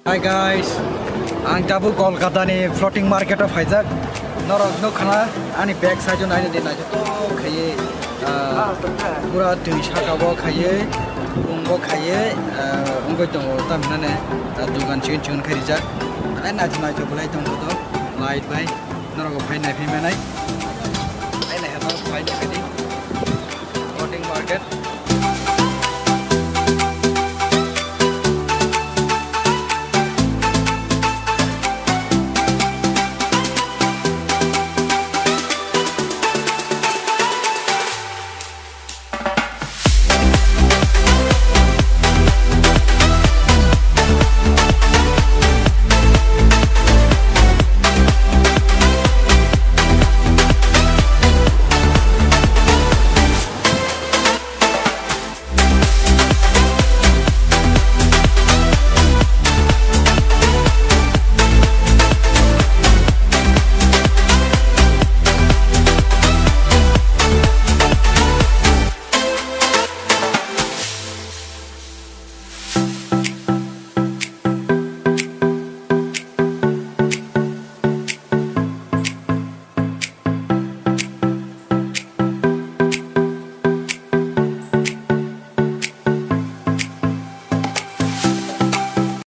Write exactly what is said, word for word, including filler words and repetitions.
Hi guys, ang tabuk Kolkata ni floating market o phaijak. Norok nukha na ani back side o naina di, naithotok khaiwi, ah, pura twi saka bo khaiwi, bumbo khaiwi, ah, wngwi tongo, tamhinani, ah, dukan chikon chikon khai rijak. Ai naithotok naithotok belai tongo to, light bai. Norok phai naiphi manai. Ai naithotok phai naiphi di. Floating market.